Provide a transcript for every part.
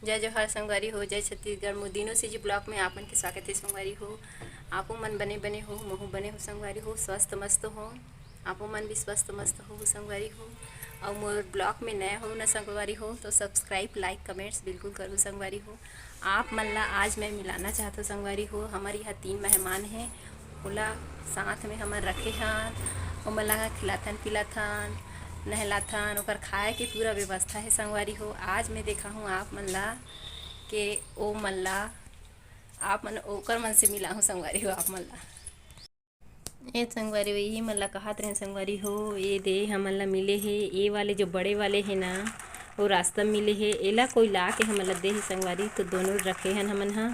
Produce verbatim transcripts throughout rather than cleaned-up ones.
जय जोहार संगवारी हो, जय छत्तीसगढ़। मोर दिनों सीजी ब्लॉग में आप मन के स्वागत है संगवारी हो। आपो मन बने बने हो, महू बने हो संगवारी हो, स्वस्थ मस्त हो, आपो मन भी स्वस्थ मस्त हो संगवारी हो। और मोर ब्लॉग में नए हो ना संगवारी हो तो सब्सक्राइब, लाइक, कमेंट्स बिल्कुल करो संगवारी हो। आप मन ला आज मैं मिलाना चाहत हूँ संगवारी हो, हमारे यहाँ तीन मेहमान हैं, ओला साथ में हमन रखे हन, ओमन ला खिलाथन पिलाथन, नहलाथन, ओकर खाए के पूरा व्यवस्था है संगवारी हो। आज मैं देखा हूँ आप मन ला के ओ मन ला, आप मन ओकर मन से मिला हूँ संगवारी हो आप मन ला। ए संगवारी हो, यही मन ला कहत रहे संगवारी हो, ये दे हमन ला मिले हे, ये वाले जो बड़े वाले हे ना, वो रास्ता में मिले हे, एला कोई ला के हमन ला दे हे संगवारी, तो दोनों रखे हन हमन हा।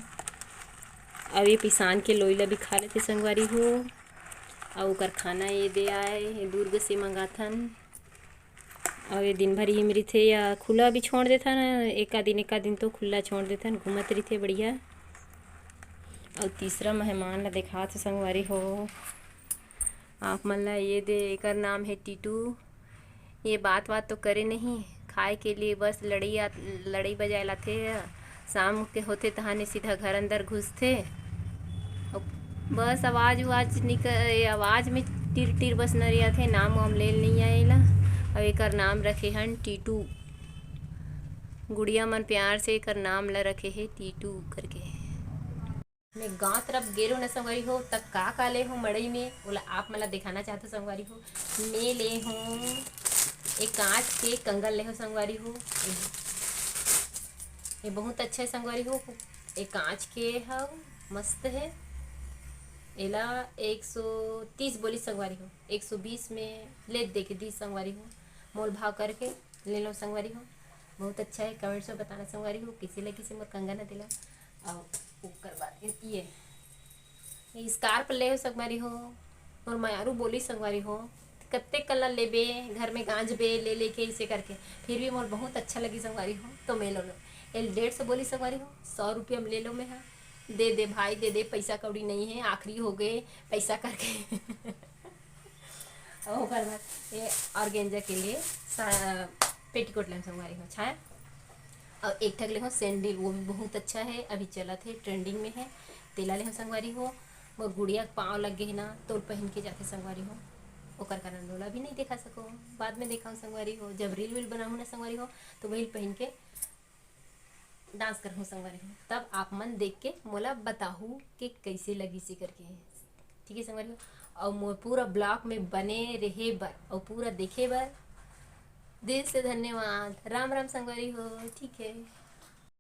अब ये पिसान के लोई ला भी खा लेथे संगवारी हो। अउ ओकर खाना ये दे आए, ये दुर्ग से मंगाथन। अउ ये दिन भर ये में रहिथे या खुला भी छोड़ देथन, एका दिन, एका दिन तो खुला छोड़ देथन, घूमत रहिथे बढ़िया। अउ तीसरा मेहमान ला देखात हे संगवारी हो आप मन ला, ये दे, एकर नाम हे टीटू। ये बात वात तो करे नहीं, खाए के लिए बस लड़ई आ-, लड़ई बजाए लाथे। शाम के होथे तहाने सीधा घर अंदर घुसथे। अउ बस आवाज उवाज निक-, ए, आवाज में टिर टिर बस नरियाथे, नाम वाम ले नहीं आए ला। अउ एकर नाम रखे हन टीटू। गुड़िया मन प्यार से एकर नाम ला रखे हे टीटू करके। मैं गांव तरफ गे रहो ना संगवारी हो, त का का ले हो मड़ई में, ओला आप मन ला दिखाना चाहत हो संगवारी हो। मैं ले हूँ एक कांच के कंगन ले हो संगवारी हो। ये बहुत अच्छा है संगवारी हो, एक कांच के ह, मस्त है। एला एक सौ तीस बोली संगवारी हो, एक सौ बीस में ले दे के दी संगवारी हो, मोल भाव करके ले लो संगवारी हो। बहुत अच्छा है, कमेंट्स में बताना संगवारी हो किसे लगी से मोर कंगन है तेला। और ओकर बाद ये, ये स्कार्फ ले हो संगवारी हो, मोर मयारू बोली संगवारी हो, कत्ते कलर लेबे, घर में गांजबे ले लेके इसे करके, फिर भी मोर बहुत अच्छा लगी संगवारी हो, तो मैं लो लो। एल डेढ़ सौ बोली संगवारी हो, सौ रुपया में ले लो मैं हा। दे दे भाई दे दे, पैसा कौड़ी नहीं है, आखिरी हो गए पैसा करके। ओकर बाद ये ऑर्गेंजा के लिए सा-, पेटीकोट ले संगवारी हो, छाया। और एक ठक ले हो सैंडल, वो भी बहुत अच्छा है, अभी चलत है, ट्रेंडिंग में है। तेला ले हो संगवारी हो, मोर गुड़िया के पाँव लग गए ना, तो पहन के जाते संगवारी हो, ओकर कारण ओला भी नहीं दिखा सको। बाद में दिखाऊँ संगवारी हो, जब रील वील बनाऊँ ना संगवारी हो, तो वही पहन के डांस करहूँ संगवारी हो, तब आप मन देख के मोला बताहू कि कैसे लगी सी करके। ठीक है संगवारी हो, और मोर पूरा ब्लॉग में बने रहे बर और पूरा देखे बर दिल से धन्यवाद। राम राम संगवारी हो। ठीक है।